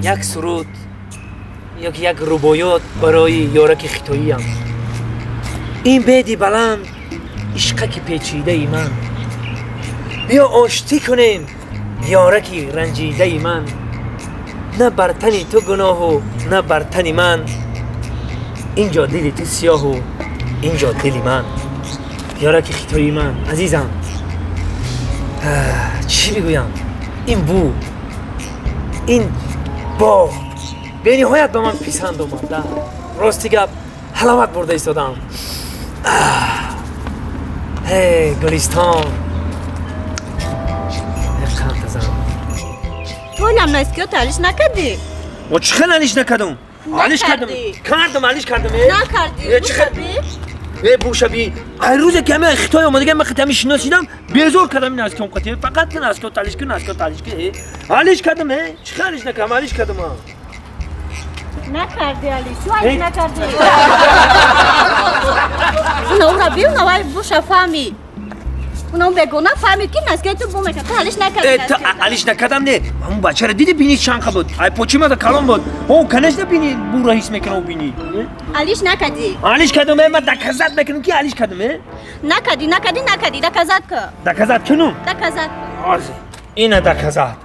Як суруд ёки як рубоёт барои ёраки хитоиям. Ин беди баланд, ишқаки печидаи ман, биё оштӣ кунем, ёраки ранҷидаи ман. На бар тани ту гуноҳу, на бар тани ман, инҷо дили ту сиёҳу, инҷо дили ман. Ёраки хитоии ман, азизам, чӣ бигӯям? Ин бу, ин боғ бениҳоят ба ман писанд омада. Рости гап, ҳаловат бурда истодам. Ҳе, гулистон қантазан. Толам наскиёта алиш накардӣ? О, чӣ хел алиш накардам? Алиш кардам. Кардам, алиш кардам. Накардӣ. Чӣ хел? Э, бушаби. Ай рӯзе ки ҳами Хитой омадага, ман хитами шиносидам, безор кардам ин наскиём қати. Фақат ки наскиё алиш кун, наскиё алиш кун. Алиш кардам, э? Чӣ хел алиш накардам? Алиш кардам. Накардӣ алиш. Чӣ алиш накардӣ? Уна ура би, уна вай буша фаҳмид. Уна бегона фаҳмид, ки наскиёи ту бу мекард. Ту алиш накардӣ. Э, ту алиш накардам, не. Ҳамун бачара диди, бини чанқа буд. Ай почимада калон буд. О, конечно, бини бура ҳис мекунам, бини. Алиш накардӣ. Алиш кардам, э, ман доказать мекунам, ки алиш кардам, э. Накардӣ, накардӣ, накардӣ. Доказать кун. Доказать кунум? Доказать кун. Ҳозир. Ина доказать.